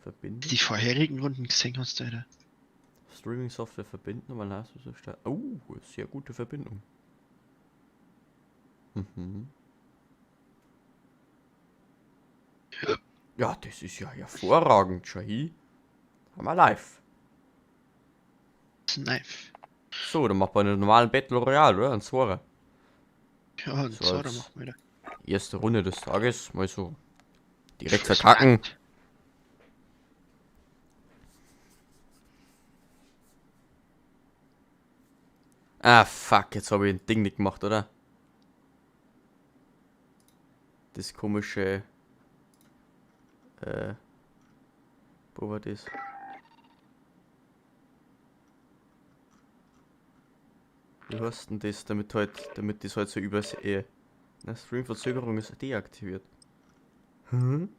Verbinden. Die vorherigen Runden gesehen hast, Alter. Streaming Software verbinden, aber dann hast du so stark. Oh, sehr gute Verbindung. Mhm. Ja, das ist ja hervorragend, Shahi. Haben wir live. Knife. So, dann macht man einen normalen Battle Royale, oder? Ein Zora. Ja, und So so, da als machen wir wieder. erste Runde des Tages. Mal so direkt verkacken. Ah, fuck, jetzt habe ich ein Ding nicht gemacht, oder? Das komische. Wo war das? Wie heißt denn das, damit das halt so über na, Streamverzögerung ist deaktiviert. Hm?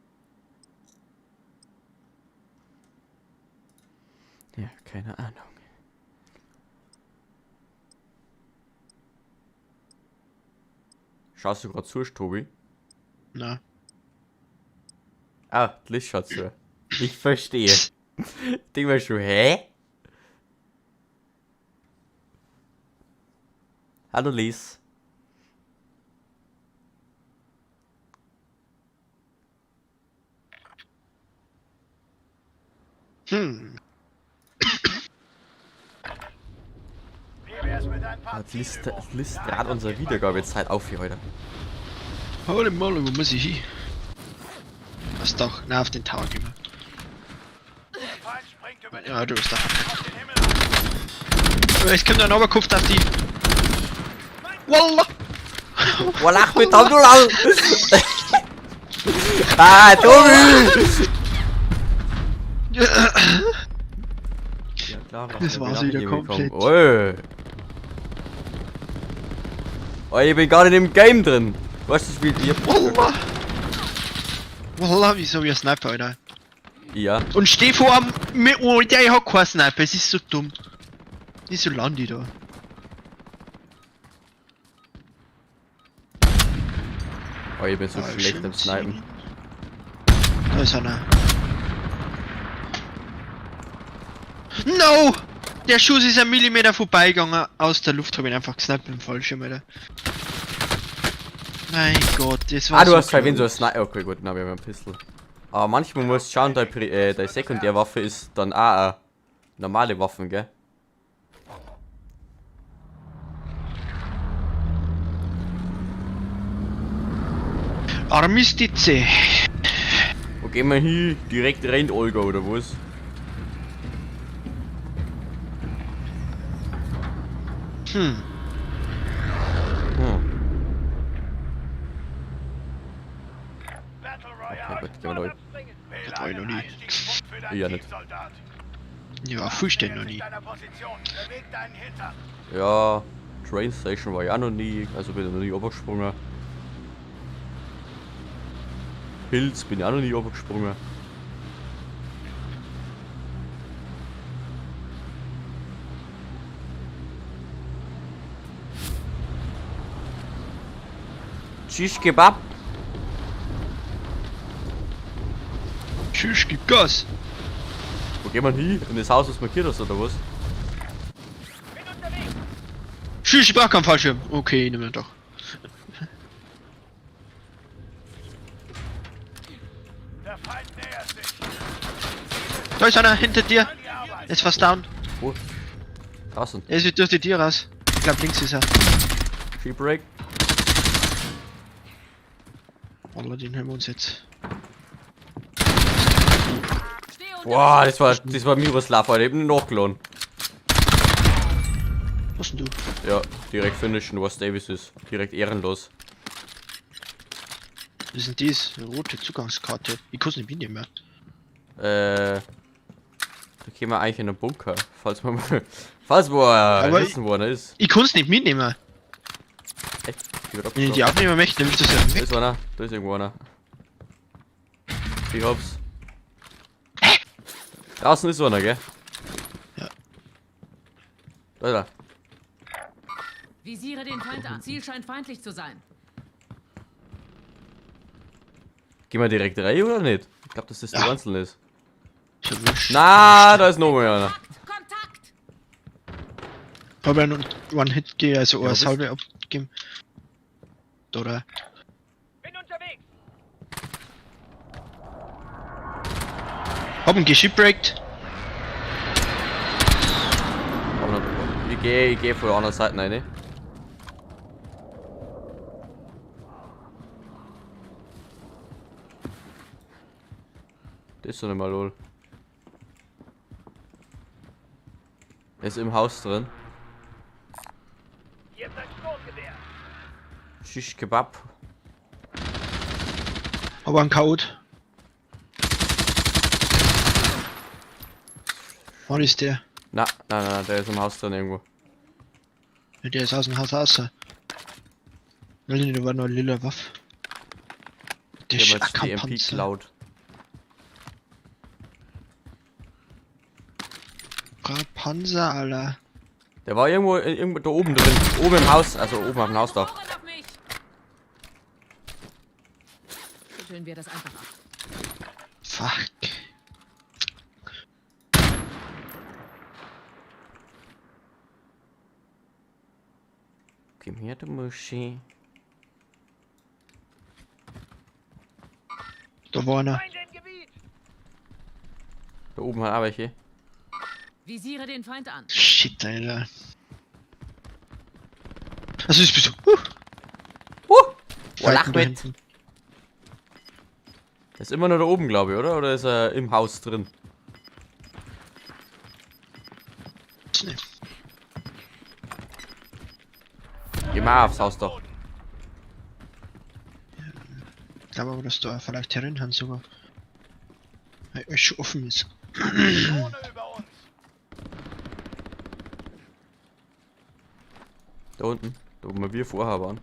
Ja, keine Ahnung. Schaust du gerade zu, Tobi? Na. Ah, die Liz schaut zu. Ich verstehe. Ich denk mir schon, hä? Hallo Liz. Hm. Ah, die Liz trat unsere Wiedergabezeit auf hier heute. Holy moly, wo muss ich hin? Was doch? Na, auf den Tower gehen wir. Ja, du bist da verkackt. Es kommt ein Oberkopf auf die. Wallah! Wallah, mit Hamdullah! Ah, Tobi! Ja, klar, Das war's wieder komplett. Oi. Oi, ich bin gar nicht im Game drin. Weißt du, das Spiel hier? Wallah! Wallah, wieso wie ein Sniper, Alter? Ja. Und steh vor am. Oh, der hat keinen Sniper, es ist so dumm. Nicht so landi da. Oh, ich bin so Ah, schlecht am schön Snipen. Da ist einer. No! Der Schuss ist ein Millimeter vorbeigegangen. Aus der Luft habe ich ihn einfach gesniped mit dem Fallschirm, Alter. Mein Gott, das war Ah, du so hast halt wen so ein close. Sniper. Okay, gut, dann hab ich ein Pistol. Aber manchmal musst du schauen, deine Sekundärwaffe ist dann auch normale Waffen, gell? Armistice. Wo gehen wir hin? Direkt rein, Olga, oder was? Hm. Hm. Okay, gut, gehen wir da rein. Das war ich noch nie. Ja, nicht. Ja, Fußstände noch nie. Ja, Train Station war ich auch noch nie, also bin ich noch nie runtergesprungen. Hills bin ich auch noch nie runtergesprungen. Shish Kebab. Tschüss, gib Gas. Wo gehen wir hin? In das Haus, was markiert ist, oder was? Tschüss, ich brauch keinen Fallschirm. Okay, nehmen wir doch. Der Feind nähert sich. Da ist einer hinter dir. Er ist fast down. Wo? Draußen. Er ist durch die Tür raus. Ich glaub, links ist er. Shipwreck. Wallah, den hören wir uns jetzt. Boah, das war Miroslav, Alter. Ich hab ihn nachgeladen. Was denn du? Ja, direkt finishen, was Davis ist. Direkt ehrenlos. Was ist denn das? Rote Zugangskarte. Ich kann's nicht mitnehmen mehr. Da gehen wir eigentlich in den Bunker, falls wir mal, falls wir wissen, wo einer ist. Ich kann's nicht mitnehmen. Echt? Die wird Wenn ich die abgeschossen. abnehmen möchte, nehme ich das ja Da weg. ist einer, da ist irgendwo einer. Ich hab's. Draußen ist einer, gell? Ja. Da ist er. Visiere den Feind an. Ziel scheint feindlich zu sein. Gehen wir direkt rein oder nicht? Ich glaub, dass das die Ja. Einzelne ist. Ist ja. Na, da ist noch mal einer. Kontakt! Kontakt! Hab ja noch One-Hit gegeben, also Ja, eine bist- Salve abgegeben. Da, da. Bin unterwegs. Hab ihn geshipwreckt. Aber noch- ich geh von der anderen Seite rein. Das ist doch nicht mal lol. Er ist im Haus drin. Hier ist ein Sturmgewehr. Shish Kebab. Hab einen Chaot. Wann ist der? Na, na, na, der ist im Haus drin irgendwo. Ja, der ist aus dem Haus raus. Nein, da war noch eine lila Waffe. Der Ich ist hab jetzt die MP Ackerpanzer. geklaut. Panzer, Alter. Der war irgendwo, irgendwo da oben drin. Oben im Haus, also oben auf dem Hausdach. Ohren auf mich! Schütteln wir das einfach ab. Fuck. Komm her, du Muschi. Da war einer. Feinde im Gebiet. Da oben hat auch welche. Visiere den Feind an. Shit, Alter. Also ist bist du. Oh, lach Fighten da mit. hinten. Der ist immer nur da oben, glaube ich, oder? Oder ist er im Haus drin? Nee. Geh mal aufs Hausdach. Ich glaube aber, dass da vielleicht herin haben sogar. Weil es schon offen ist. Drohne über uns. Da unten. Da oben, wo wir vorher waren.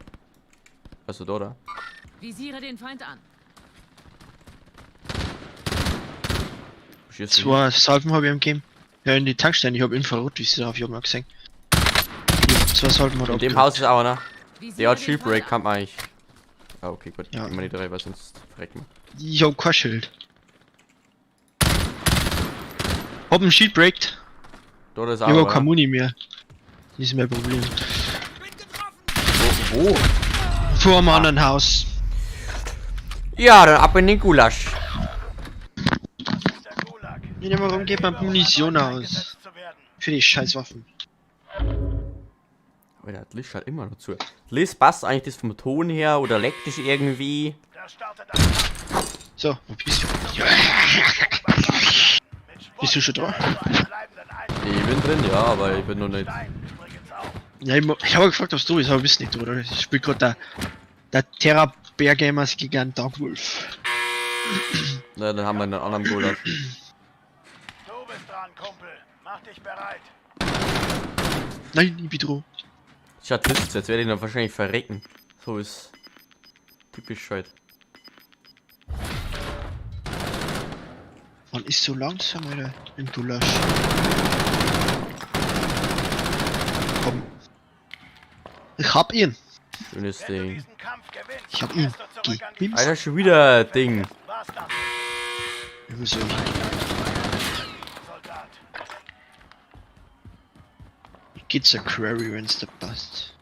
Also da, da. Visiere den Feind an. Wo schießt du hin? Zwei Salven habe ich ihm gegeben. Ja, in die Tankstelle. Ich habe Infrarot, wie sie drauf, ich hab mal gesehen. Zwei Salven hat er In dem abgekriegt. Haus ist auch einer. Visiere Der hat den Shield Feind Break, an. kann man eigentlich. Ah, okay, gut. Ja. Gehen wir nicht rein, weil sonst verrecken wir. Ich hab kein Schild. Hab einen Shield breakt. Da ist Ich auch hab einer. keine Muni mehr. Das ist mein Problem. Wo? Wo? Vor dem anderen Haus. Ja, dann ab in den Gulasch. Das ist der Gulag. Ich nehme, warum geht man Munition aus? Eingesetzt zu werden. Für die Scheißwaffen. Alter, Liz schaut immer noch zu. Liz, passt eigentlich das vom Ton her oder leckt dich irgendwie? Da startet ein Kampf So, wo bist du? Ja. mit Sport. Bist du schon da? Zu einem bleibenden Einfluss. Ich bin drin, ja, aber ich bin noch nicht. Stein übrigens auch. Ja, ich habe gefragt, ob du bist, aber bist nicht, oder? Ich spiel gerade der Terra Bear Gamers gegen Dark Wolf. Na, dann haben wir einen anderen Gulasch. Du bist dran, Kumpel. Mach dich bereit. Nein, ich bin dran. Schaut Liz, jetzt werde ich noch wahrscheinlich verrecken. So ist typisch halt. Man ist so langsam, Alter, im Gulasch. Komm. Ich hab ihn. Schönes Wenn du Ding. diesen Kampf gewinnst, Ich hab ihn kehrst du zurück an die gebimst. Alter, schon wieder ein Ding. War's das, Immer so. Soldat. Geht's a Quarry, wenn's da passt.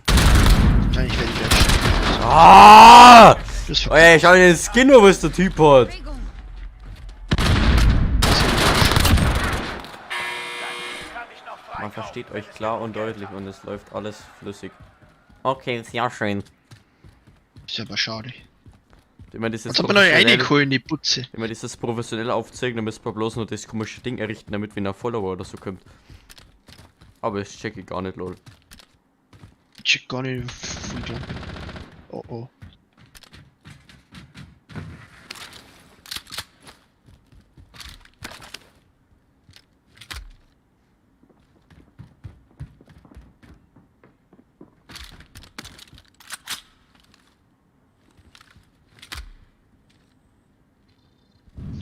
Wahrscheinlich werde ich gleich sterben. Ah! Das Oh ey, schau dir den Skin an, was der Typ hat. Bewegung. Kann dich noch Man freikaufen, versteht wenn euch es klar genug und Geld deutlich hat. und es läuft alles flüssig. Okay, sehr schön. ist aber schade. Wenn man das jetzt Als ob man noch professionell, reingeholt in die Putze. wenn man das jetzt professionell aufzeigen, dann müsste man bloß noch das komische Ding errichten, damit wenn ein Follower oder so kommt. Aber das check ich gar nicht, lol. Ich check gar nicht, wo ich dran bin. Oh oh.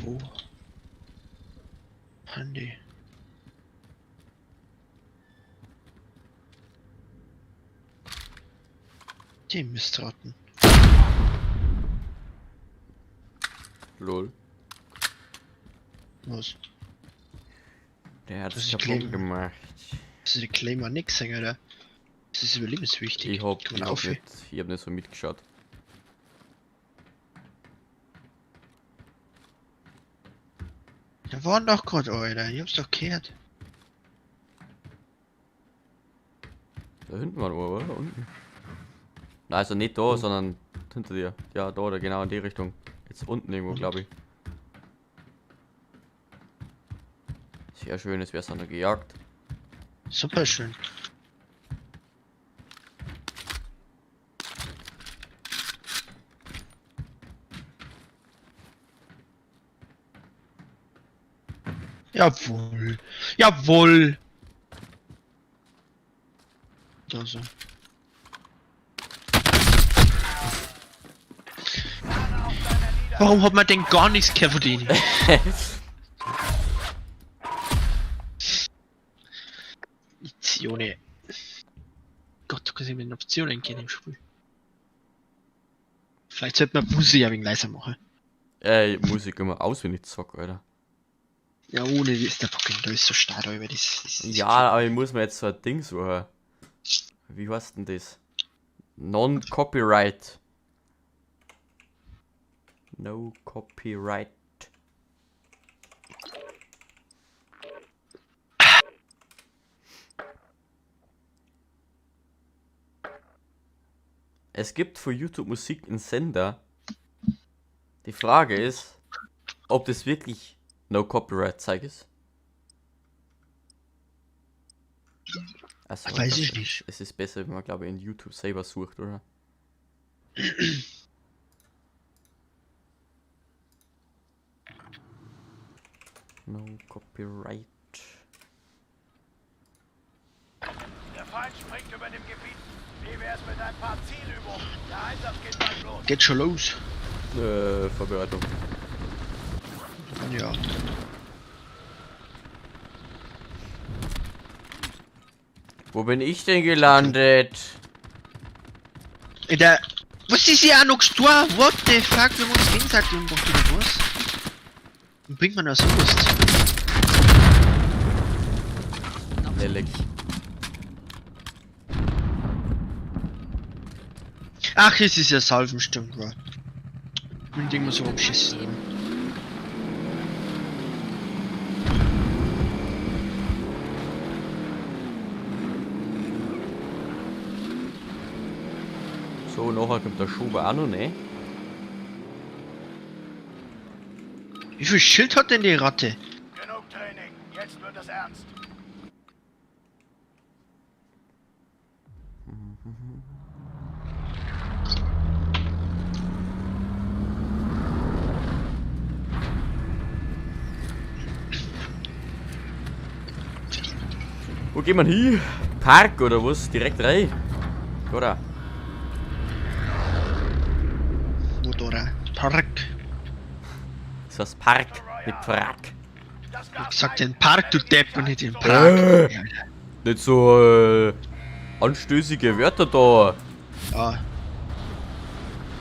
Wo? Handy. Die Mistraten. Lol. Was? Der hat's Das ist kaputt Claim. gemacht. Das ist der Claimer nix, Alter. Das ist überlebenswichtig. Ich Kann man hab aufhören. nicht, ich hab nicht so mitgeschaut. Da waren doch grad, Alter. Ich hab's doch gehört. Da hinten war einer, oder? Da unten. Nein, also nicht da, sondern hinter dir. Ja, da oder genau in die Richtung. Jetzt unten irgendwo, glaube ich. Sehr schön, jetzt wär's dann noch gejagt. Super schön. Jawohl. Jawohl. Da so. Warum hat man denn gar nichts gehört von denen? Optionen. Gott, du kannst eben in Optionen gehen im Spiel. Vielleicht sollte man Musik ein wenig leiser machen. Ey, Musik immer aus, wenn ich zock, Alter. Ja, ohne die ist der fucking, da ist so stark über das. Ja, aber ich muss mir jetzt so ein Ding suchen. Wie heißt denn das? Non-Copyright. No Copyright. Es gibt für YouTube Musik einen Sender. Die Frage ist, ob das wirklich No Copyright Zeug ist. Also, Weiß ich das- nicht. Es ist besser, wenn man, glaube ich, in YouTube selber sucht, oder? No Copyright. Der Feind springt über dem Gebiet. Wie wär's mit ein paar Zielübungen? Der Einsatz geht bald los. Geht schon los. Vorbereitung. Dann ja. Wo bin ich denn gelandet? Ey, der. Was ist hier auch noch gestorben? What the fuck? Wir haben uns gegenseitig umgebracht oder was? Wie bringt man das sowas? Noch Ehrlich. Ach, es ist ja Salvensturm, bro. Ich bin immer so umschissen. So, nachher kommt der Schuber auch noch, ne? Wie viel Schild hat denn die Ratte? Genug Training. Jetzt wird es ernst. Wo geht man hin? Park oder was? Direkt rein? Oder? Motora. Park. Das heißt Park, nicht Prag. Das Gas Ich sag steigt. den Park, du Depp, und nicht den Prag. Äh. Ja, Alter. Nicht so anstößige Wörter da. Ja.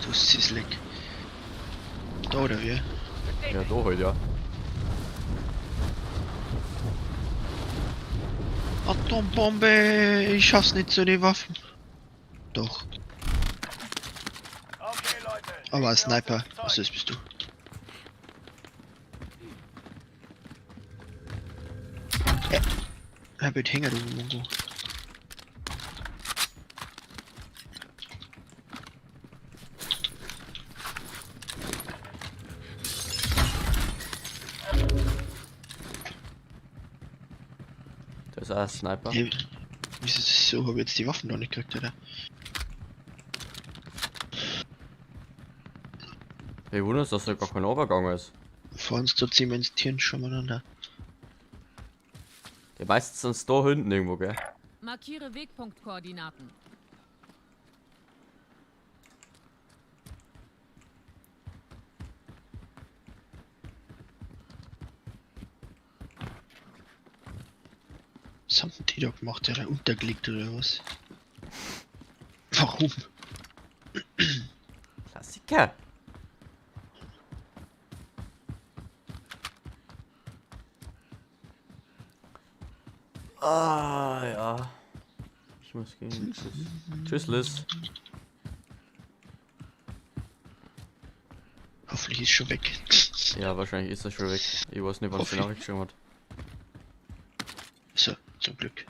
Du Sislik. Da oder wie? Ja, da halt, ja. Atombombe! Ich schaff's nicht zu den Waffen. Doch. Okay, Leute. Aber ein legen wir uns Sniper. ins Zeug. Was das bist du? Er wird hängen, du Mongo. Da ist auch ein Sniper. Hey, wieso so hab ich jetzt die Waffen noch nicht gekriegt, oder? Ich wundere dass da gar kein Obergang ist. Vor uns da zementieren schon miteinander. Der meistens sind da hinten irgendwo, gell? Markiere Wegpunktkoordinaten. Was haben denn die da gemacht? Der hat untergelegt oder was? Warum? Klassiker. Ah, ja. Ich muss gehen. Tschüss. Tschüss, Liz. Hoffentlich ist schon weg. Ja, wahrscheinlich ist das schon weg. Ich weiß nicht, wann sie Hoffentlich. Nachricht geschrieben hat. So, zum Glück.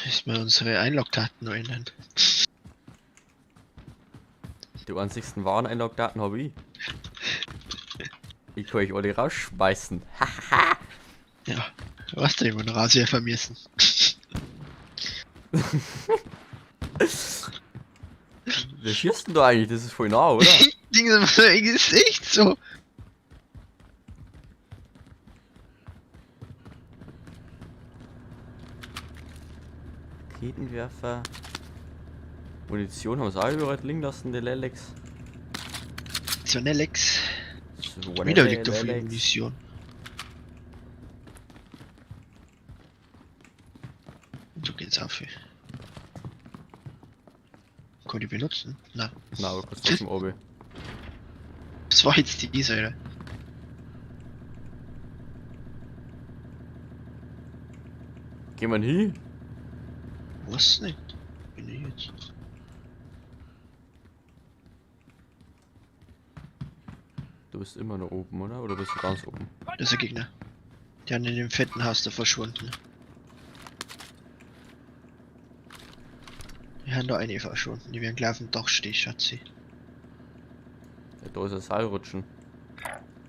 Müssen wir unsere Einlogdaten noch ändern. Die einzigsten wahren Einlogdaten habe ich. Ich kann euch alle rausschmeißen. Ja, du hast ja immer noch Rasia vermissen. Wer schießt denn da eigentlich? Das ist voll nah, oder? Ding ist echt so. Raketenwerfer. Munition haben sie auch überall liegen lassen, die Lelex. So ein Alex. So, Wieder liegt auf Lelex. Munition. Und so geht's auf. Kann ich benutzen? Na, Na, aber kurz trotzdem oben. das war jetzt die Säule. Gehen wir hin? Was nicht? Bin ich jetzt. Du bist immer noch oben, oder? Oder bist du ganz oben? Das ist der Gegner. Der in dem fetten Haus da verschwunden. Die haben da eine verschwunden. Die werden gleich auf dem Dach stehen, Schatzi. Ja, da ist ein Seilrutschen.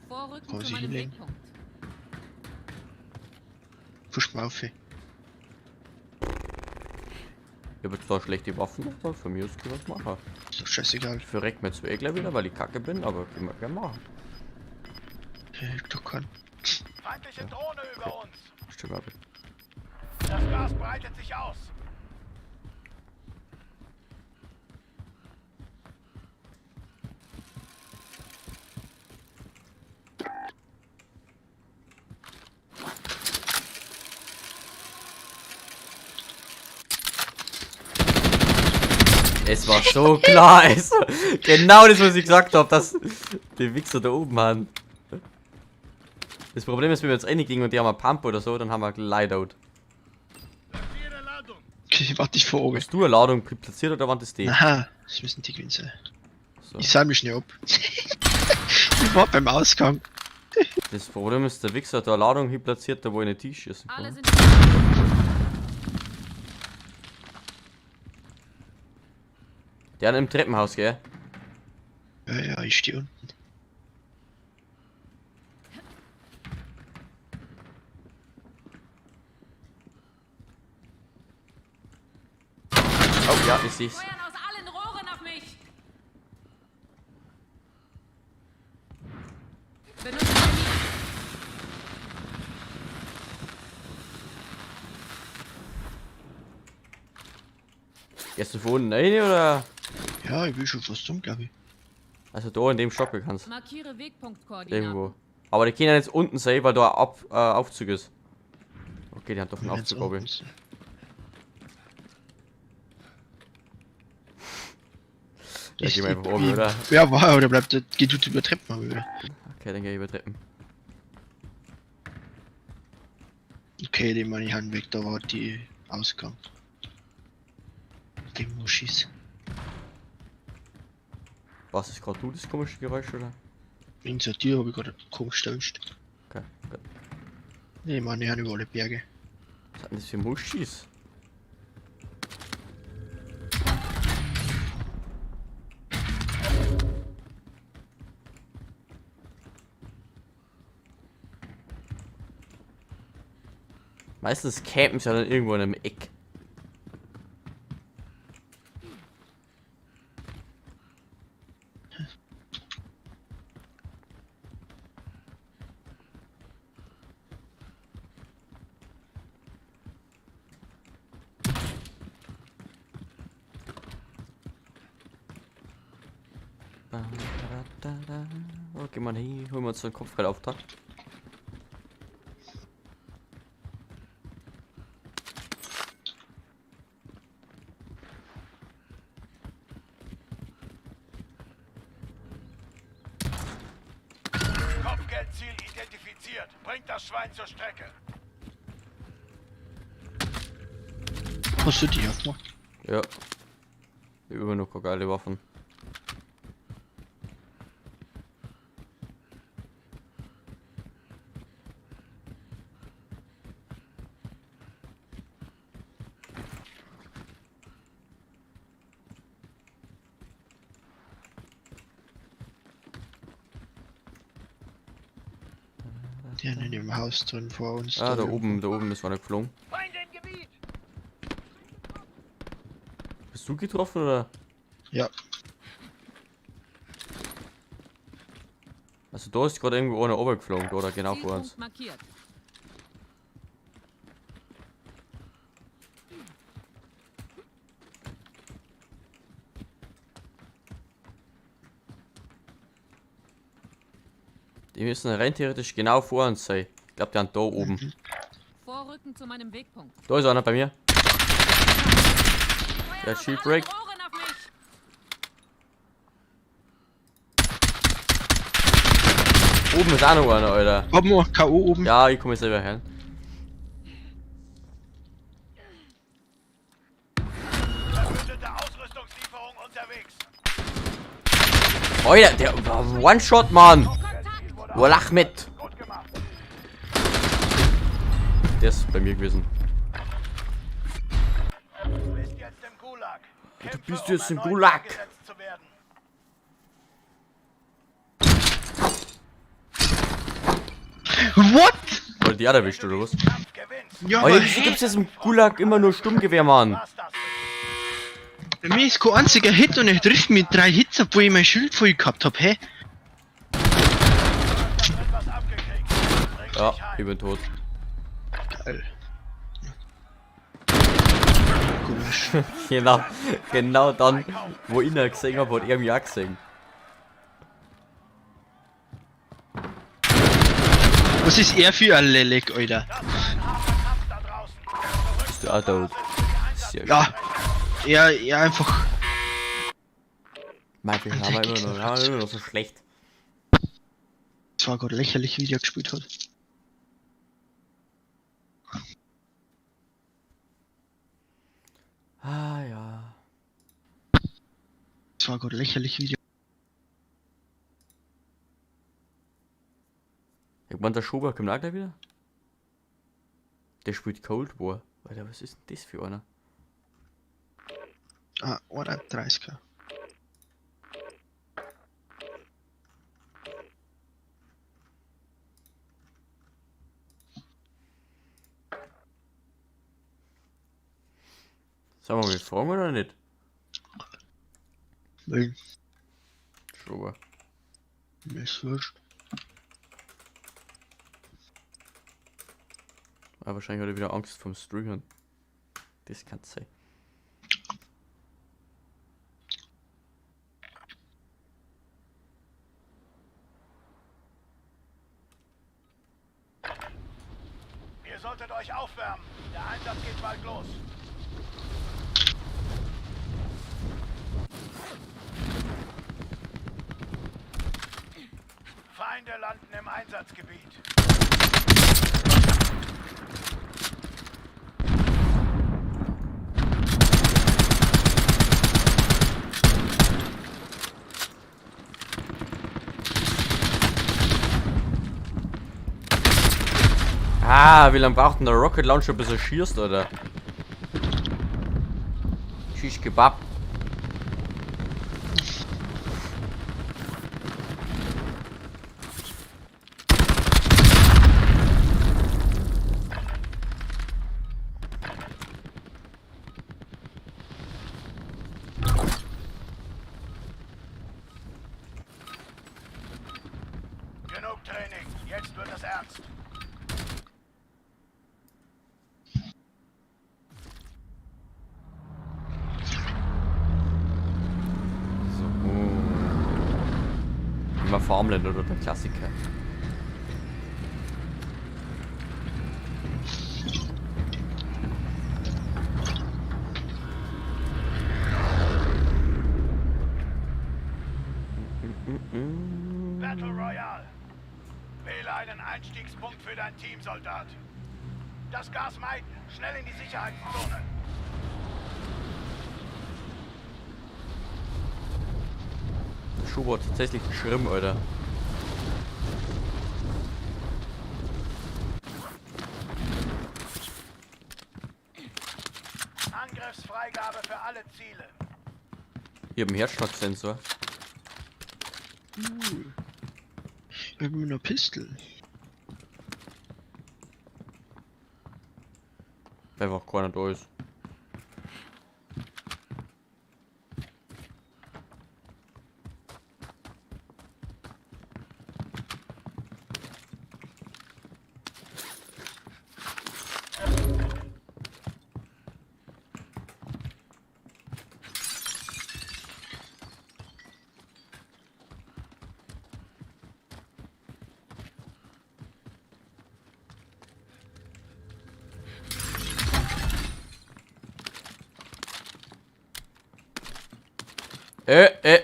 Vorrücken Kann zu sich meinem hinlegen. Wegpunkt. Push mal auf. Ich habe zwar schlechte Waffen, aber von mir aus kann ich was machen. Ist doch scheißegal. Ich verreck mir zwar eh gleich wieder, weil ich kacke bin, aber können wir gerne machen. Du kann. Feindliche Drohne über uns. Stimmt, aber. Das Gas breitet sich aus. Es war so klar, es war genau das, was ich gesagt habe, dass die Wichser da oben haben. Das Problem ist, wenn wir jetzt reingehen und die haben einen Pump oder so, dann haben wir Lightout. Okay, warte ich vor oben. Hast du eine Ladung platziert oder waren das die? Aha, das müssen die gewesen sein. So. Ich sammle mich schnell ab. Ich war beim Ausgang. Das Problem ist, der Wichser hat da eine Ladung hin platziert, da wo ich nicht hinschießen Alle kann. sind Der hat im Treppenhaus, gell? Ja, ja, ich stehe unten. Oh ja, ich seh's. Feuern aus allen Rohren auf mich. Benutze Chemie. Gehst du von unten rein oder? Ja, ich bin schon fast um, glaube ich. Also da in dem Stock kannst. Markiere Wegpunktkoordinaten. Irgendwo. Aber die können ja jetzt unten sein, weil da ein Aufzug ist. Okay, die haben doch einen Wenn's Aufzug, glaube unten ich. ist. Ja, Ist gehen wir einfach die- oben, oder? Ja, war, oder bleibt der, geht du über Treppen über. Okay, dann geh ich über Treppen. Okay, den meine ich halt weg, da war die Ausgang. Die Muschis. Was ist gerade du das komische Geräusch, oder? In der Tür habe ich gerade komisch erwischt. Okay, gut. Nee, meine ich über alle Berge. Was hat denn das für Muschis? Meistens campen sie ja dann irgendwo in einem Eck. Oh, geh mal hin, holen wir uns den Kopfgeldauftrag. Ziel identifiziert. Bringt das Schwein zur Strecke. Hast du die aufgemacht? Ja. Ich hab immer noch keine geile Waffen. Die haben in dem Haus drin vor uns. Ah, da oben ist einer geflogen. Feinde im Gebiet! Bist du getroffen oder? Ja. Also da ist gerade irgendwo einer runtergeflogen, oder genau vor uns. Zielpunkt markiert. Die müssen rein theoretisch genau vor uns sein. Ich glaube, die sind da oben. Vorrücken zu meinem Wegpunkt. Da ist einer bei mir. Feuer Der aus Shield allen Break. Rohren auf mich! Oben ist auch noch einer, Alter. Oben, oh, K.O. oben. Ja, ich komme selber her. Verbündete Ausrüstungslieferung unterwegs. Alter, der war One-Shot, Mann! Ziel wurde Wallah mit! gut gemacht. Der ist bei mir gewesen. Du bist jetzt im Gulag. Kämpfe, bist jetzt im erneut Gulag. eingesetzt zu werden. What? Oder die auch erwischt, oder was? Kampf gewinnst. Ja, Alter, aber wieso hä? gibt's jetzt im Gulag immer nur Stummgewehr, Mann? Was das? Bei mir ist kein einziger Hit und ich trifft mit 3 Hits, obwohl ich mein Schild voll gehabt hab, hä? Hast da drin was abgekriegt. Bring Ja, dich heim. ich bin tot. Geil. Komisch. Genau, genau dann, wo ich ihn gesehen habe, hat er mich auch gesehen. Was ist er für ein Lelek, Alter? Das war ein harter Kampf da draußen. Zurück Bist du auch tot? Sehr Ja. Er einfach. Mein, wir haben immer noch so schlecht. Es war gerade lächerlich, wie der gespielt hat. Ah ja. Es war gerade lächerlich, wie der. Ich meine, der Schober kommt auch gleich wieder. Der spielt Cold War. Alter, was ist denn das für einer? Ah, 31er. Sollen wir mal fragen oder nicht? Weil, Schober. mir ist wurscht. Ah, wahrscheinlich hat er wieder Angst vom Streamen. Das kann's sein. Ihr solltet euch aufwärmen. Der Einsatz geht bald los. Feinde landen im Einsatzgebiet. Ah, wie lange braucht denn der Rocket Launcher, bis er schießt, oder? Shish Kebab. Genug Training. Jetzt wird es ernst. So. Immer Farmland oder der Klassiker. Battle Royale. Wähle einen Einstiegspunkt für dein Team, Soldat. Das Gas meiden. Schnell in die Sicherheitszone. Der Schuh war tatsächlich schlimm, Alter. Angriffsfreigabe für alle Ziele. Ich hab einen Herzschlagsensor. Ich hab immer nur Pistol. Weil einfach keiner da ist.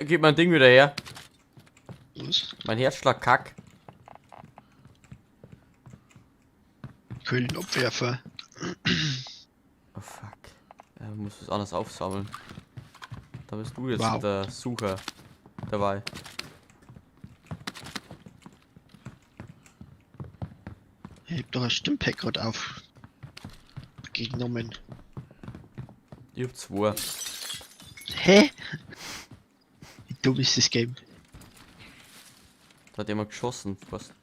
Gib mein Ding wieder her. Was? Mein Herzschlag kack. Ich will den Abwerfer. Oh fuck. Er muss es anders aufsammeln. Da bist du jetzt Wow. der Sucher dabei. Ich hab doch ein Stimmpack gerade auf. Genommen. Ich hab zwei. Hä? Wie dumm ist das Game? Da hat jemand geschossen, fast.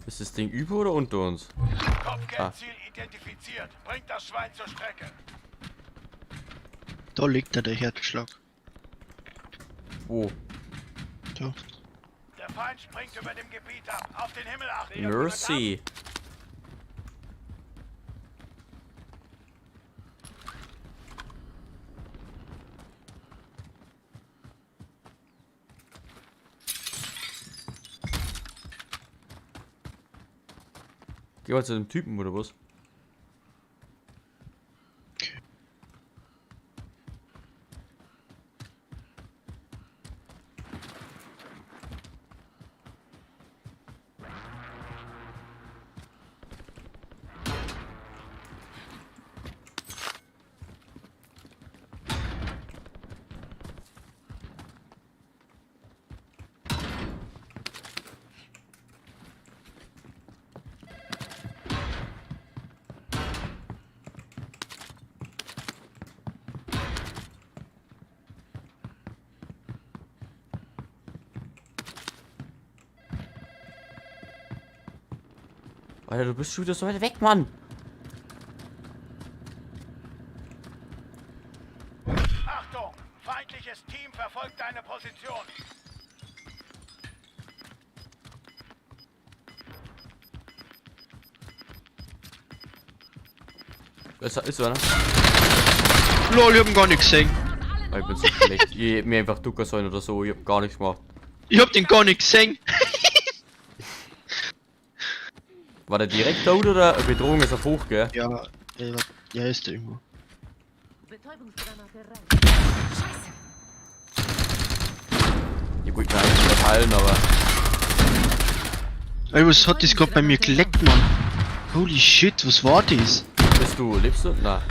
Ist das Ding über oder unter uns? Kopfgeldziel identifiziert. Bringt das Schwein zur Strecke. Da liegt er, der Herzschlag. Wo? Da. Der Feind springt über dem Gebiet ab. Auf den Himmel achten. Mercy. Geh mal zu dem Typen, oder was? Alter, du bist schon wieder so weit weg, Mann. Achtung! Feindliches Team verfolgt deine Position. Ist einer? Lol, ich hab ihn gar nicht gesehen. Ah, ich bin so schlecht. Ich hätte mir einfach ducken sollen oder so. Ich hab gar nichts gemacht. Ich hab den gar nicht gesehen. War der direkt tot oder Bedrohung ist auf hoch, gell? Ja, ja, ist da irgendwo. Betäubungsgranate rein. Scheiße! Ich wollte mir eigentlich verteilen, aber. Ey, was hat das gerade bei mir geleckt, Mann? Holy shit, was war das? Bist du, lebst du? Na.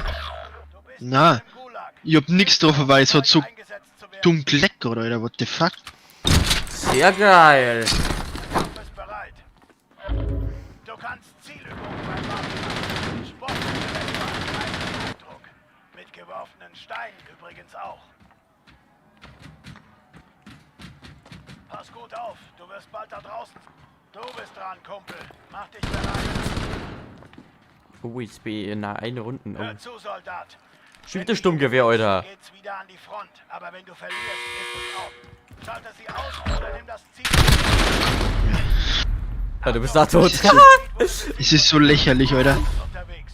Du bist Na. im Gulag. Ich hab nix drauf, weil es hat so Eingesetzt zu werden. dumm geleckt gerade, Alter. What the fuck? Sehr geil! Du bist bereit. Du kannst Zielübungen beim Waffen machen. Sportgerät macht keinen Eindruck. Mit geworfenen Steinen übrigens auch. Pass gut auf, du wirst bald da draußen. Du bist dran, Kumpel. Mach dich bereit. Oh, jetzt bin ich in einer Runde. Oh. Hör zu, Soldat. Schon wieder Sturmgewehr, Alter. Geht's wieder an die Front, aber wenn du verlierst, ist es auf. Schalte sie aus oder nimm das Ziel. Ja, du bist da tot. Es ist so lächerlich, Alter. Unterwegs.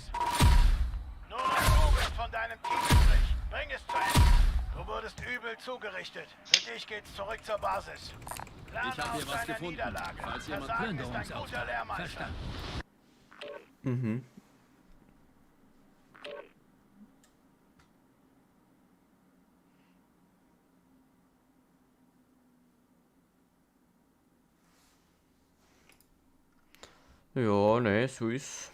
Nur noch du bist von deinem Team übrig. Bring es zu Ende. Du wurdest übel zugerichtet. Für dich geht's zurück zur Basis. Lerne Ich hab aus hier was deiner gefunden. Niederlage. Falls jemand Versagen ist ein guter Plünderungsauftrag. Lehrmeister. Verstanden. Mhm. Ja, ne, so ist.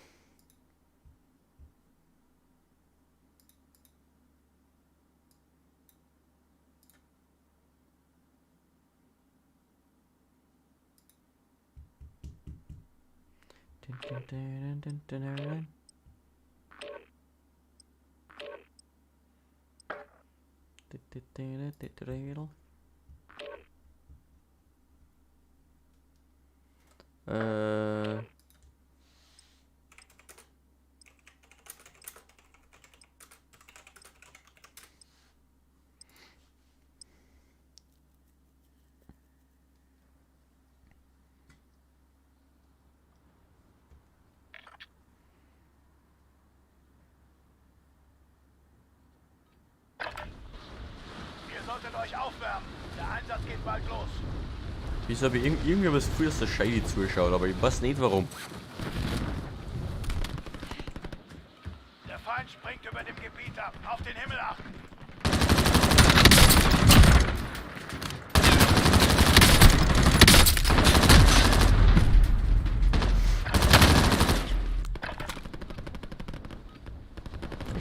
Äh. Ihr solltet euch aufwärmen. Der Einsatz geht bald los. Wieso habe ich irgendwie hab ich das Gefühl, dass der Shady zuschaut, aber ich weiß nicht warum. Der Feind springt über dem Gebiet ab. Auf den Himmel achten.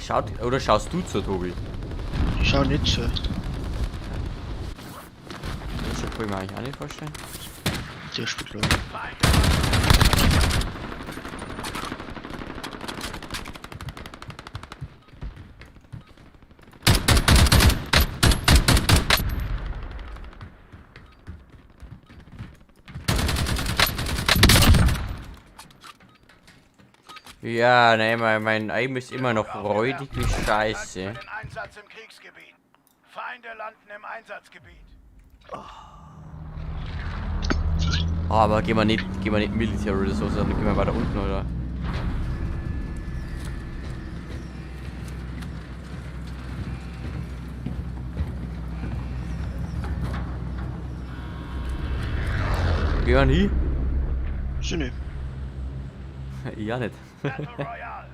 Schaut, oder schaust du zu, Tobi? Ich schau nicht so. Das kann ich mir eigentlich auch nicht vorstellen. Der spielt glaub ich. Feind Ja, ne, mein Aim ist immer noch räudig wie Scheiße. Für den Einsatz im Kriegsgebiet. Feinde landen im Einsatzgebiet. Ah, aber gehen wir nicht Military oder so, sondern gehen wir weiter unten, oder? Gehen wir hin? So ne. Ja, nicht. Battle Royale.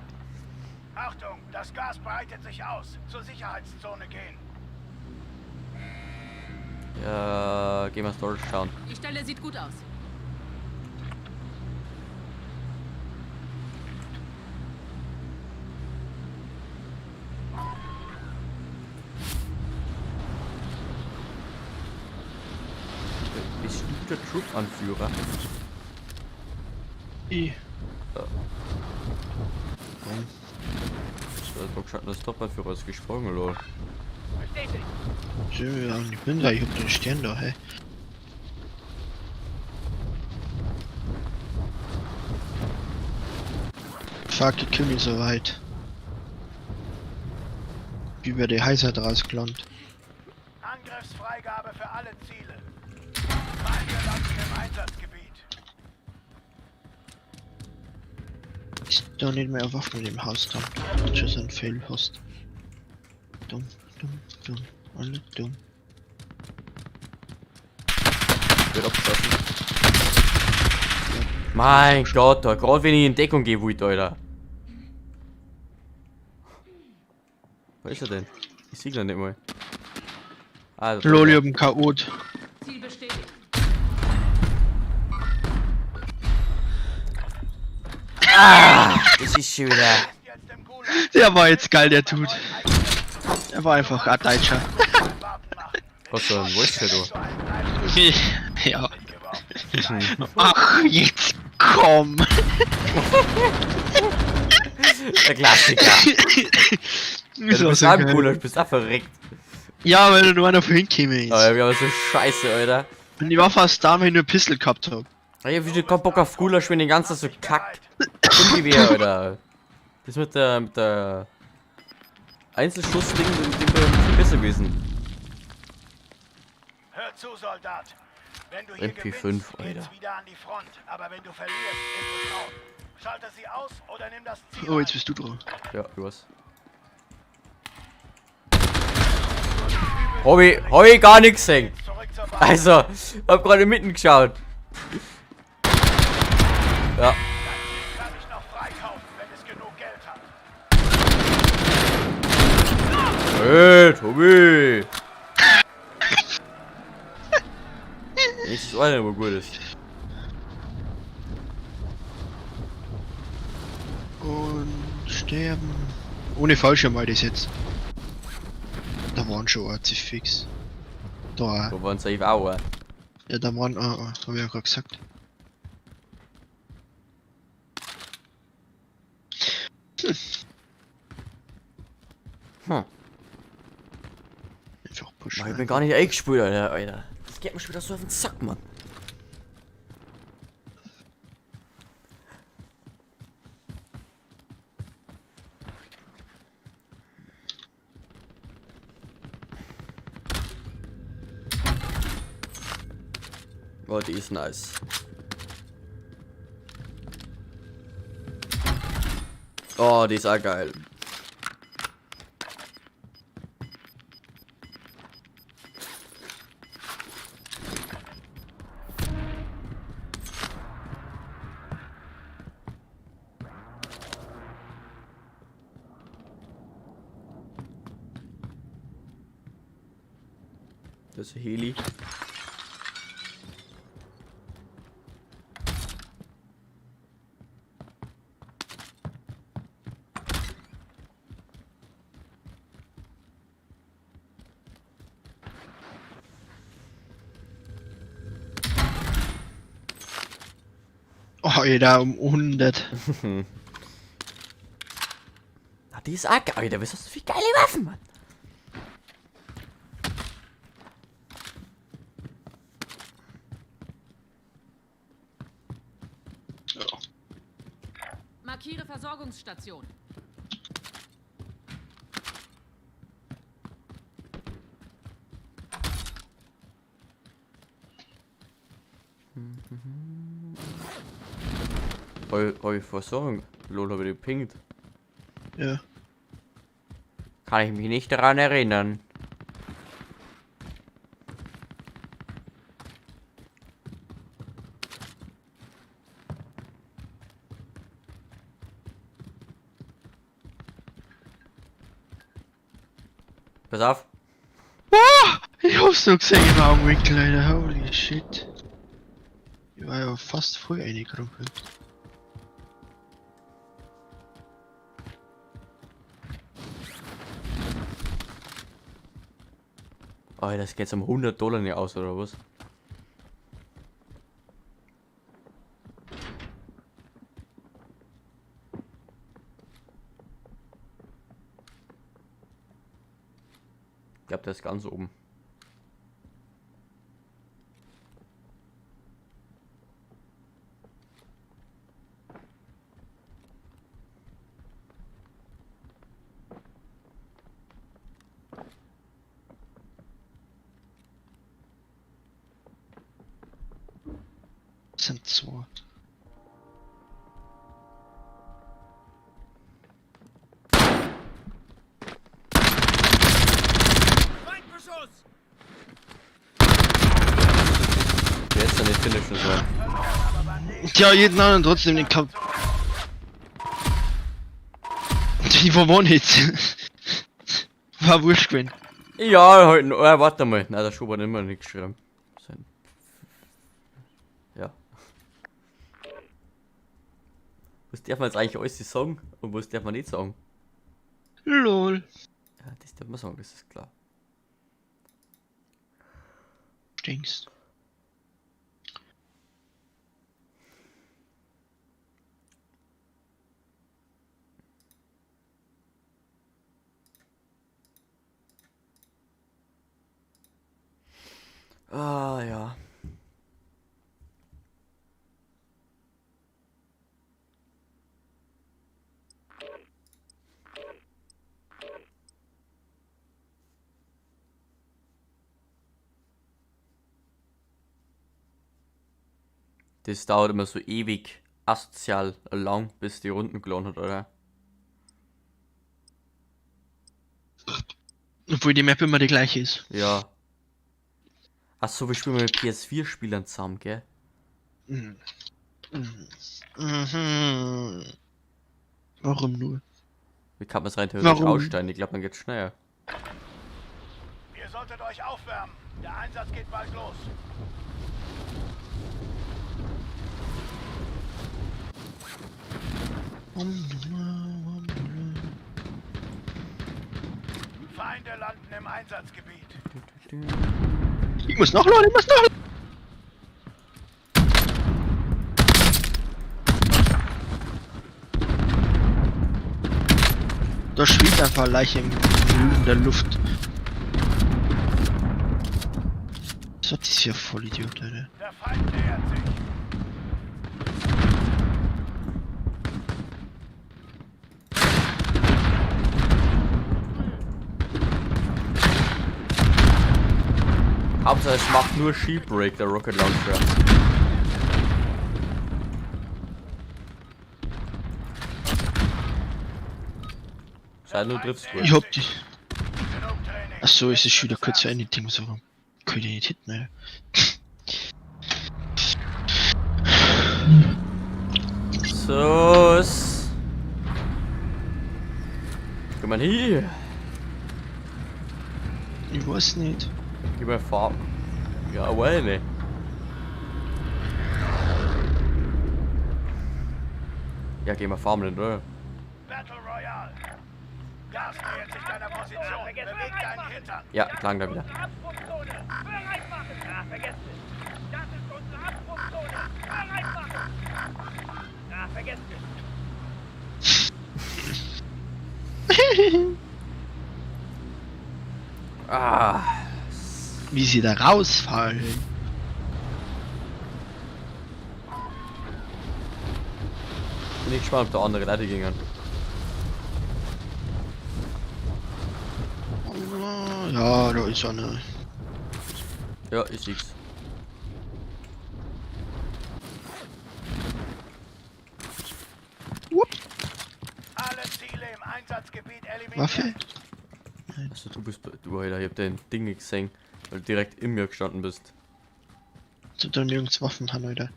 Achtung, das Gas breitet sich aus. Zur Sicherheitszone gehen. Ja, gehen wir Storage schauen. Die Stelle sieht gut aus. Bist du der Trupp-Anführer? Ich. Da hat geschaut, dass Trupp-Anführer ist gesprungen, lol. Bestätigt. So, ja, ich bin da, ich hab den Stern da, hä? Fuck, ich komm nicht so weit. Wie bei der Heißheit rausgelandet. Angriffsfreigabe für alle Ziele. Feinde landen im Einsatzgebiet. Ist da nicht mehr Waffen in dem Haus da. Schon so ein Fail hast. Dumm, dumm, dumm. Alle dumm. Wird abgeschossen. Mein Gott, da, gerade wenn ich in Deckung gehe, wollte, Alter. Wo ist er denn? Ich sehe ihn nicht mal. Ah, da Lol, ich hab einen Chaot. Ziel bestätigt. Das ist schon wieder. Jetzt im Gulag. Der war jetzt geil, der Tut. Der war einfach ein Deutscher. Was soll denn, wo ist der da? Ja. Ach, jetzt komm! Der Klassiker. Ja, du bist so auch geil. im Gulag, bist auch verreckt. Ja, weil du nur einer vorhin käme jetzt. Aber wir haben so scheiße, Alter. Und ich war fast da, wenn ich nur Pistol gehabt hab. Ich hab wieder keinen Bock auf Gulasch, wenn den ganzen so kackt. Sturmgewehr, Alter. Das mit der Einzelschuss-Ding, dem wäre viel besser gewesen. Hör zu, Soldat. Wenn du hier MP5, gewinnst, geht's Alter. wieder an die Front. Aber wenn du verlierst, ist es aus. Schalte sie aus oder nimm das Ziel. Oh, jetzt ein. bist du dran. Ja, du was. Hab ich gar nichts gesehen. Zurück zur Also, hab gerade mitten geschaut. Ja. Dein Team kann dich noch freikaufen, wenn es genug Geld hat. Hey, Tobi! Nächstes einer, wo gut ist. Und sterben. Ohne Fallschirm war das jetzt. Da waren schon Orte fix. Da auch. Da waren safe auch. Ja, da waren auch, hab ich ja gerade gesagt. Hm. Einfach pushen. Ich bin gar nicht eingespielt, Alter, Alter. Das geht mir schon wieder so auf den Sack, Mann. Oh, die ist nice. Oh, die ist auch geil. Das ist ein Heli. Oh, Alter, um 100. Ah, die ist auch geil. Alter, was hast du für geile Waffen, Mann? Markiere Versorgungsstation. Hab ich Versorgung? Lol, hab ich die gepinkt. Ja. Kann ich mich nicht daran erinnern. Pass auf. Ah, ich hab's noch gesehen im Augenwinkel, Alter. Holy shit. Ich war ja fast voll reingekrumpelt. Oh, das geht um 100 Dollar nicht aus, oder was? Ich glaube, der ist ganz oben. Das sind zwei. Der ist ja nicht finishen sollen. Tja, jeden anderen trotzdem den Kampf. Die war wohnen jetzt. War wurscht gewesen. Ja, heute. Warte mal. Nein, der Schub hat immer nicht geschrieben. Sein. Ja. Was darf man jetzt eigentlich alles sagen und was darf man nicht sagen? Lol. Ja, das darf man sagen, das ist klar. Stinkst. Ah, ja. Das dauert immer so ewig asozial lang, bis die Runden geladen hat, oder? Obwohl die Map immer die gleiche ist. Ja. Achso, wir spielen mit PS4-Spielern zusammen, gell? Mhm. Mhm. Mhm. Warum nur? Wie kann man es rein theoretisch Warum? aussteigen? Ich glaube, dann geht's schneller. Ihr solltet euch aufwärmen. Der Einsatz geht bald los. Feinde landen im Einsatzgebiet. Ich muss noch laden, ich muss noch laden. Da schwebt einfach eine Leiche in der Luft. Was hat dieser Vollidiot, Alter? Der Feind nähert sich. Hauptsache es macht nur Shield Break, der Rocket Launcher. Sei nur triffst gut. Ich hab die. Genug Training. Achso, ist es schon wieder Jetzt kurz wird's zu Ende Ding so. Könnt ihr nicht hitten, Alter. So. Guck mal hier. Ich weiß nicht. Gib mir Farben. Ja, well, ne. Ja, gehen wir farmen, oder? Battle Royale. Gas nähert sich deiner Position. Beweg deinen Hintern. Ja, klang da wieder. Abbruchzone! Bereit machen! Ah, vergesst es! Das ist unsere Abbruchzone! Bereit machen! Ah, vergesst es! Ah. Wie sie da rausfallen. Bin ich gespannt, ob da andere Leute gingen. Ja, da ist einer. Ja, ich sieh's. Wupp. Alle Ziele im Einsatzgebiet eliminiert. Waffe? Also du bist, du Alter, ich hab dein Ding nicht gesehen, weil du direkt in mir gestanden bist. Ich hab da nirgends Waffen haben, Alter.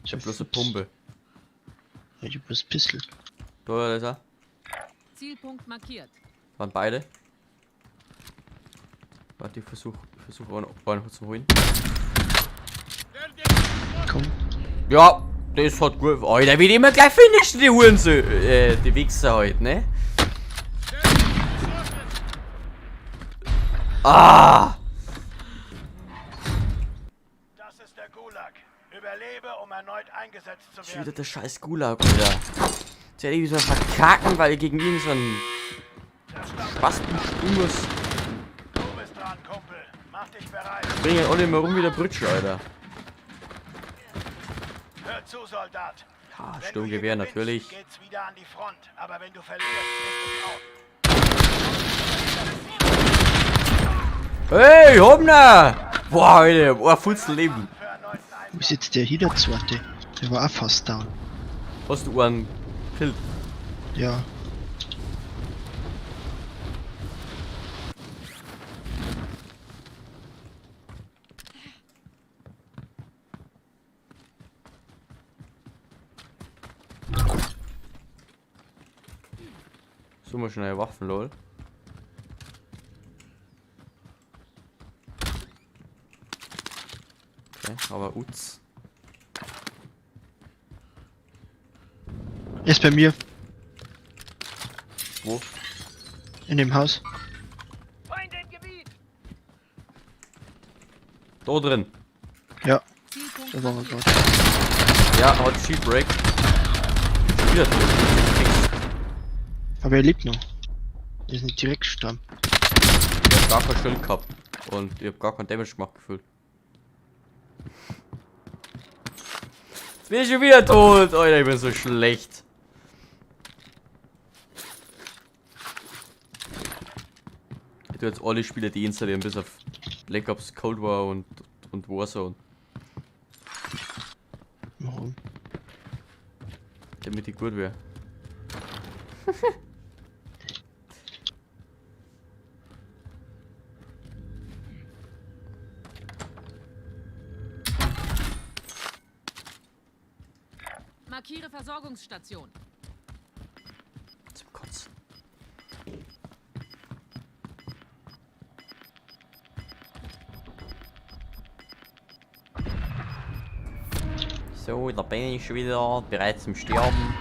Ich hab bloß eine Pumpe. Ja, ich hab bloß Pistol. Da ist er. Zielpunkt markiert. Waren beide. Warte, ich versuch einen zu holen. Komm. Ja, das hat gut. Alter, wie die immer gleich finishen, die Hurensö. Die Wichser halt, ne? Ah! Das ist der Gulag. Überlebe, um erneut eingesetzt zu Schon wieder werden. der scheiß Gulag, Alter. Jetzt werde ich so verkacken, weil ich gegen ihn so einen Der Stamm Spasten spielen muss. Du bist dran, Kumpel. Mach dich bereit. Bringen alle immer rum wie der Britsche, Alter. Hör zu, Soldat. Ja, Wenn du Sturmgewehr hier gewinnst, natürlich. Geht's wieder an die Front. Aber wenn du verlierst, ist es aus. Hey, Hobner! Boah, Alter, boah, Futzel Leben. Für erneuten Wo Einsatz. ist jetzt der hier der zweite? Der war auch fast down. Hast du einen killt? Ja. So mal schnell Waffen, lol. Okay, aber Utz. Er ist bei mir. Wo? In dem Haus. Feinde im Gebiet! Da drin. Ja, Zielpunkt da war er markiert. gerade. Ja, hat Shield Break. Schon wieder tot. Nix. Aber er lebt noch. Er ist nicht direkt gestorben. Ich hab gar kein Schild gehabt. Und ich hab gar kein Damage gemacht gefühlt. Jetzt bin ich schon wieder tot. Alter, ich bin so schlecht. Ich tue jetzt alle Spiele deinstallieren, bis auf Black Ops, Cold War und Warzone. Warum? Damit ich gut wäre. Markiere Versorgungsstation. Zum Kotzen. So, da bin ich schon wieder, bereit zum Sterben.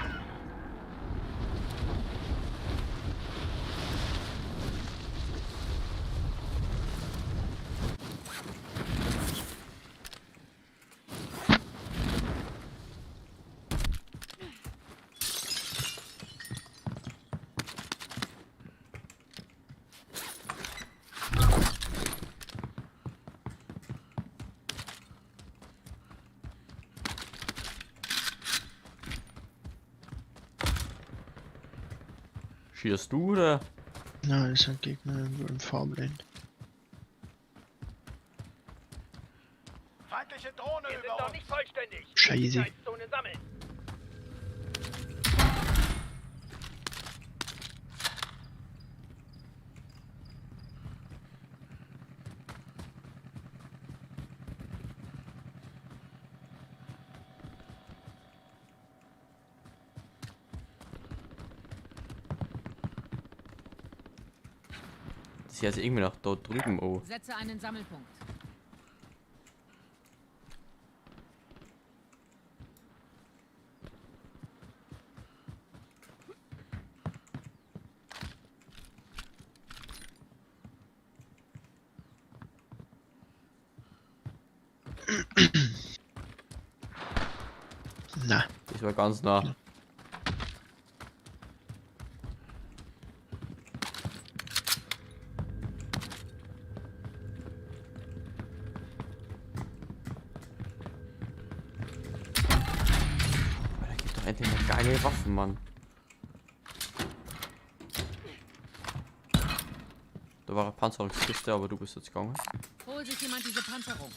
Schießt du oder? Nein, das sind Gegner irgendwo im Farmland. Feindliche Drohne Wir sind über noch uns. nicht vollständig. Scheiße. Sicherheitszone sammeln. Das hier ist irgendwie noch da drüben, oh. Setze einen Sammelpunkt. Na, Das war ganz nah. Aber da gibt doch endlich mal geile Waffen, Mann. Da war eine Panzerungskiste, aber du bist jetzt gegangen. Hol sich jemand diese Panzerung.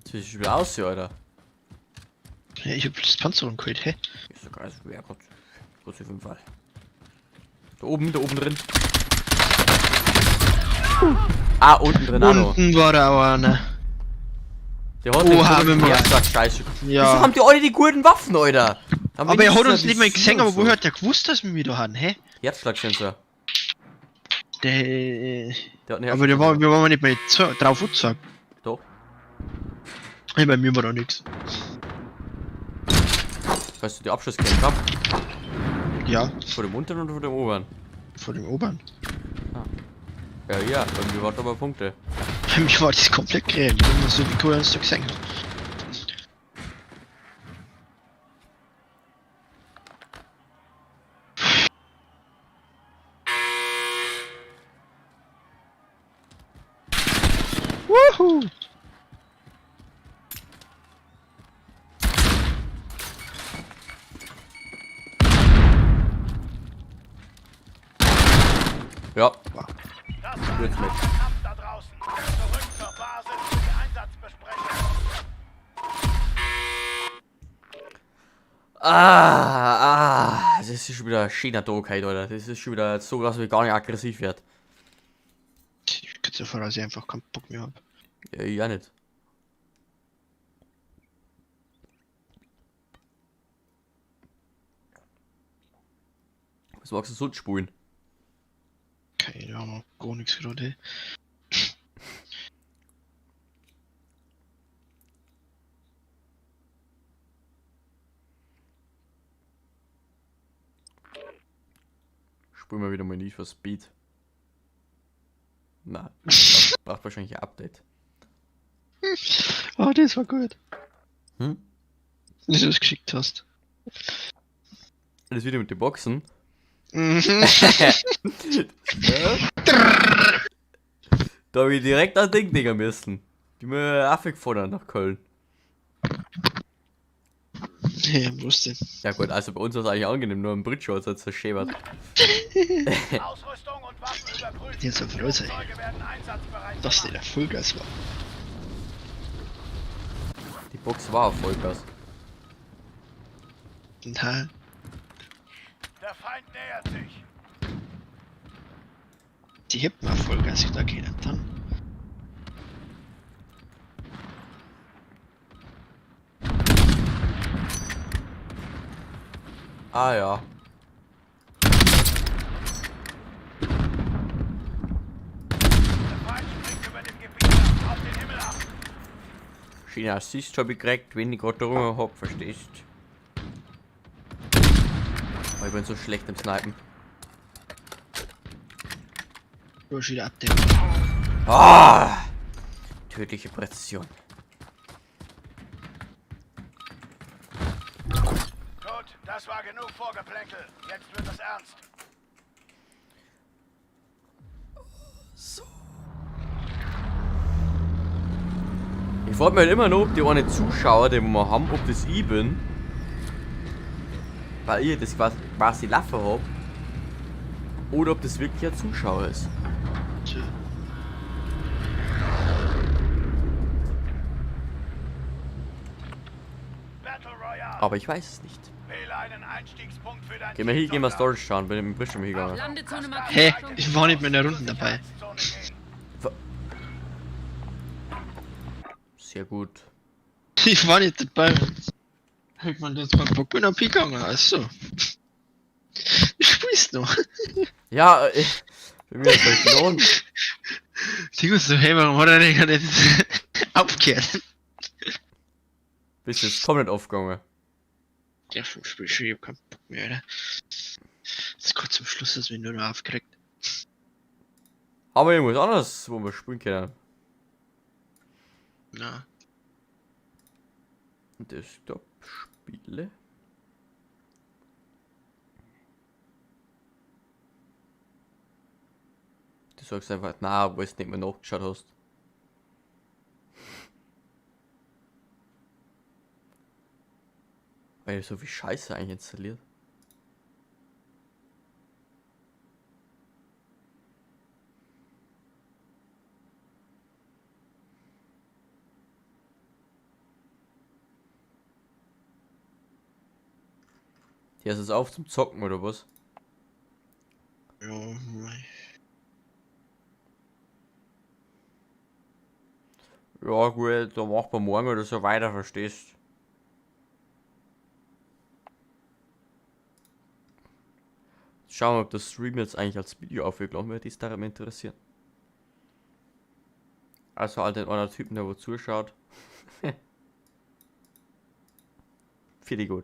Das sieht schon wieder aus, hier, Alter. ja, ich hab das Panzerung geholt, hä? Ist doch geil, ja Gott. Gott auf jeden Fall. Da oben drin. Ah, unten drin auch noch. Unten war da auch einer. Der hat den Oha, komischen wenn wir- Herzschlag, Scheiße. Ja. Wieso haben die alle die guten Waffen, Alter? Haben Aber er hat wenigstens uns ein nicht mal gesehen, Visier aber und so. woher hat der gewusst, dass wir wieder haben, hä? Herzschlagsensor. Der, Der hat einen aber der war, Herzschlagsensor. wir waren nicht mal drauf angezeigt. Doch. Hey, bei mir war da nichts. Weißt du, die Abschusskette gehabt? Ja, Vor dem unteren und vor dem oberen? vor dem Oberen. Ja, ja, bei mir waren aber Punkte. Bei mir war das komplett creme. Ich hab so wie cool uns da gesehen hat. Wuhu! Ja, Das war ein Jetzt mit. harter Kampf da draußen. Zurück zur Basis für die Einsatzbesprechung. Ah, ah, das ist schon wieder ein schöner Tag heute, Alter. Das ist schon wieder so, dass ich gar nicht aggressiv werde. Ich kann davor, dass ich einfach keinen Bock mehr hab. Ja, ich auch nicht. Was magst du sonst spielen? Keine Ahnung, gar nichts gerade. Spielen wir wieder mal Need for Speed. Na, braucht wahrscheinlich ein Update. Oh, das war gut. Hm? Dass du das geschickt hast. Das Video mit den Boxen. Mhm. Da hab ich direkt an Ding denken müssen. Die mir Affe gefahren nach Köln. Ja, wusste. Ja gut, also bei uns war es eigentlich angenehm, nur im Bridge hat es zerschäbert. Ausrüstung und Waffen überprüfen. Die ist so froh sein. Flugzeuge werden einsatzbereit Dass gemacht. der Vollgas war. Die Box war auf Vollgas. Na, Der Feind nähert sich. die hebt mal Vollgas da können dann. Ah ja. Der Feind springt über dem Gebiet ab. Auf den Himmel achten. Schöner Assist hab ich gekriegt, wenn ich gerade da rum hab, verstehst? Oh, ich bin so schlecht im Snipen. Du hast wieder abdecken. Ah! Tödliche Präzision. Gut, das war genug Vorgeplänkel. Jetzt wird es ernst. So. Ich frage mich halt immer noch, ob die eine Zuschauer, die wir haben, ob das ich bin. Weil ich das quasi laufen hab. Oder ob das wirklich ein Zuschauer ist. So. Battle Royale. Aber ich weiß es nicht. Wähle einen Einstiegspunkt für dein Gehen wir hier, Team, gehen wir Soldat. Storage schauen, bin ich mit dem Bildschirm hingegangen. Landezone markiert. Hä? Ich war nicht mehr in der Runde dabei. Sicherheitszone gehen. Sehr gut. Ich war nicht dabei. Ich meine, das war Bock bin am gegangen, also. Du spielst noch. Ja, bei mir ist halt gelohnt. Die so, hey, warum hat er denn gar nicht aufgehört? Bist jetzt komplett aufgegangen. Ja, ich spiel schon, ich hab keinen Bock mehr, Alter. Das ist kurz zum Schluss, dass mich nur noch aufgeregt. Haben wir irgendwas anderes, wo wir spielen können? Na, Desktop-Spiele. Du sagst einfach, na, wo du nicht mehr nachgeschaut hast. Weil ich so viel Scheiße eigentlich installiert. Hier ist es auf zum Zocken oder was? ja, mei. Ja gut, da macht man morgen oder so weiter, verstehst? Schauen wir, ob das Stream jetzt eigentlich als Video aufgeladen wird, das darf mich interessieren. Also all den anderen Typen, der wo zuschaut. Finde ich gut.